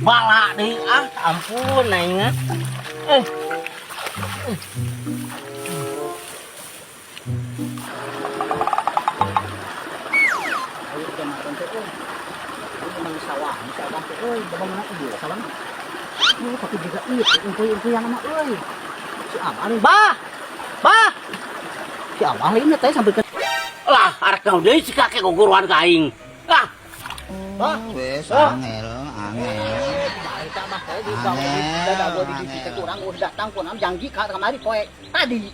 Bala deui ah, ampun aing ah. Eh. Ayo kita makan teh euy. Ini memang sawah, sawah teh euy, bagaimana ieu sawah? Ini tapi juga ieu ungkuy-ungkuyan mah euy. Si Abah nih, Bah. Bah. Si Abah lain teh sampai ke Lah, arek naon deui si kakek guguruan ka aing. Ah, Bah. Wes Ah. angel, angel. Eta mah teh di bawah di di di kurang udah datang kunaon janji ka kamari poe tadi.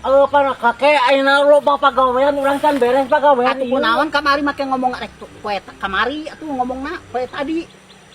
Eh, para kakek ayeuna loba pagawean, urang can beres pagawean. Atuh kunaon kamari make ngomong rek poe kamari atuh ngomongna poe tadi.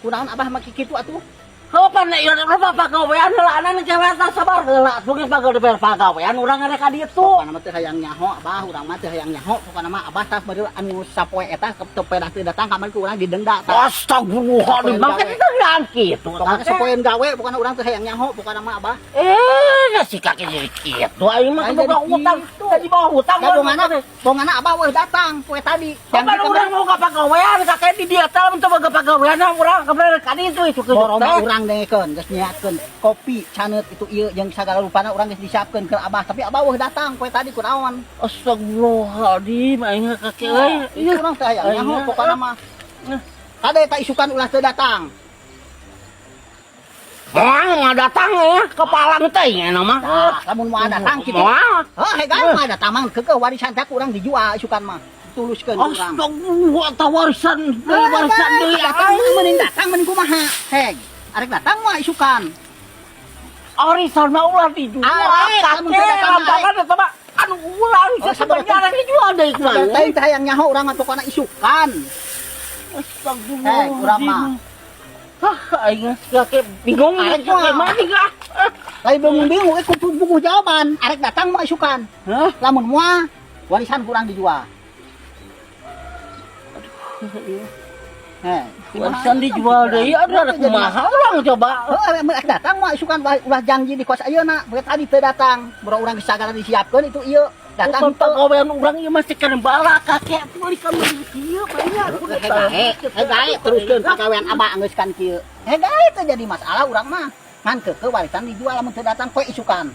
Kunaon Abah make kitu atuh? Heuh, pan ieu loba pagawean heula anan cewek teh sabar heula atuh geus pagawean pagawean urang rek ka ditu. Pokona mah teu hayang nyaho Abah, urang mah teu hayang nyaho. Pokona mah Abah tas beureum anu sapoe eta teu pedah teu datang kamari ku urang didenda tah. Astagfirullahaladzim, bang kan itu jangan kitu. Pokona sapoean gawe, pokona urang teu hayang nyaho, pokona mah Abah. Eh, si kakek jadi kitu aing mah Lain boga jadi utang, kitu. jadi bawa hutang. Da bongana, bongana Abah eueuh datang poe tadi. Kapan urang mau ka pagawean kakek di dieu teh lamun teu boga pagawean urang kapan ka ditu itu ke Boroma urang dengekeun geus nyiapkeun kopi, caneut itu ieu jeung sagala rupana urang geus disiapkeun ke Abah, tapi Abah eueuh datang poe tadi kunaon. Astagfirullahaladzim, aing kakek euy. Itu urang teu hayang nyaho pokona mah. Kade tak isukan ulah teu datang. Moal moal datang ya, kepalang teh nya mah. Tah, lamun moal datang kitu. Moal. Heuh, hegai moal datang mah keukeuh warisan teh ku urang dijual isukan mah. Tuluskeun ku urang. Astagfirullah, tah warisan deui, warisan deui. Datang mah mending datang mending kumaha. Heg, arek datang mah isukan. Warisan mah ulah dijual. Arek, lamun teu Kakek, datang mah lambangan eta mah anu urang Oh, sabar. sebenarnya dijual deui kumaha. Teh teh hayang nyaho urang mah pokona isukan. Astagfirullah. Heg, urang mah. Hah, aing kakek bingung Arek kakek mah. mah nih ah. Lain bingung-bingung, eh kudu buku jawaban. Arek datang mah isukan. Hah? Lamun moal warisan kurang dijual. Heh, Warisan dijual deui, aduh ada kumaha urang coba. Heuh, arek datang mah isukan ulah janji di kos ayeuna, poe tadi teu datang. Boro urang geus sagala disiapkeun itu ieu. Datang Datang pagawean urang ieu masih kana bala kakek meuli ka meuli kieu banyak. Hegae, hegae teruskeun pagawean Abah geus kan kieu. Hegae teu jadi masalah urang mah. Ngan keukeuh warisan dijual lamun teu datang poe isukan.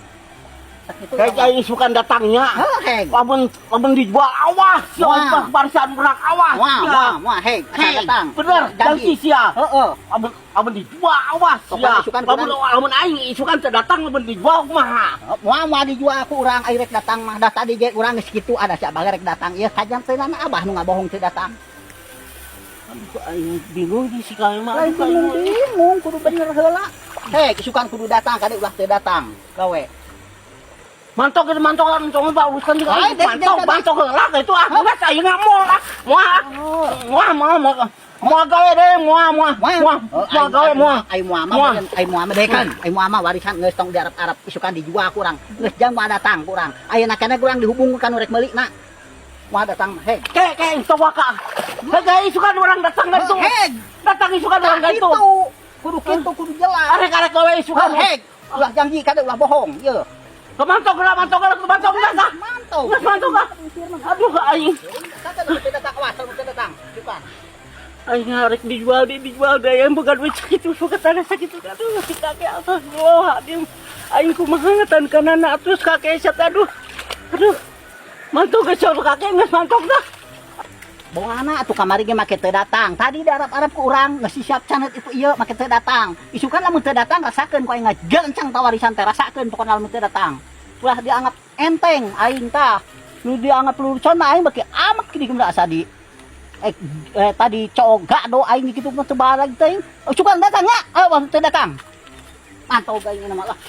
Sakitu Kayak urang mah. isukan datangnya. Heuh, heg. Lamun lamun dijual awas, ya Wah. warisan urang awas. Wah, ya. wah, wah, heg, asal Hei, datang. bener, janji sia. Heeh. Lamun lamun dijual awas Pokoknya ya. isukan Lamun kurang. lamun aing isukan teu datang lamun dijual kumaha? Moal moal dijual ku urang ai rek datang mah. Dah tadi ge urang geus kitu ada si Abah rek datang. Ieu kajan teh nana Abah nu ngabohong teu datang. Aduh, aing bingung di si kami mah. Lain bingung bingung kudu bener heula. Hei, isukan kudu datang kade ulah teu datang. Gawe. Mantok itu mantok mantok mah urusan juga. Lain, dek, Mantok dek, dek. mantok heula itu ah. Geus ayeuna moal ah. Moal. Moal moal moal. Moal gawe deh, moal moal. Moal. Moal gawe moal. Ai moal mah Moal. bener, ai moal mah dekan. Ai moal mah warisan geus tong diarep-arep isukan dijual ku urang. Geus jang moal datang ku urang. Ayeuna keneh ku urang dihubungkeun nu rek meuli na. Moal datang heg. Kayak kayak itu waka. Hei, isukan orang datang kan tuh. Heg. Datang isukan orang Tah kan tuh. kitu. Kudu kitu kudu jelas. Arek-arek gawe isukan. Heg. Ulah janji kade ulah bohong. Ieu. Kemantok lah, mantok lah, mantok lah. Kah. Mantau. Geus mantok ah. Aduh aing. Kata nu teu datang awas nu teu datang. Isukan. Aing arek dijual deh, dijual deh yang bukan duit sakitu, bukan tanah sakitu. Aduh, si kakek astagfirullahaladzim. Aing kumaha ngetan kanana atuh kakek set aduh. Aduh. Mantok geus kakek geus mantok dah. Bongana atuh kamari ge make teu datang. Tadi di Arab-Arab ku urang geus siap canet itu ieu make teu datang. Isukan lamun teu datang rasakeun ku aing ngagencang tawarisan teh rasakeun pokona lamun teu datang. Ulah dianggap enteng aing tah. Nu dianggap lelucon mah aing beki amek di kumaha asa di tadi cowok gado aing kitu mah teu balag teh. Oh, isukan datang nya? Ah, teu datang. Mantau aing mah lah.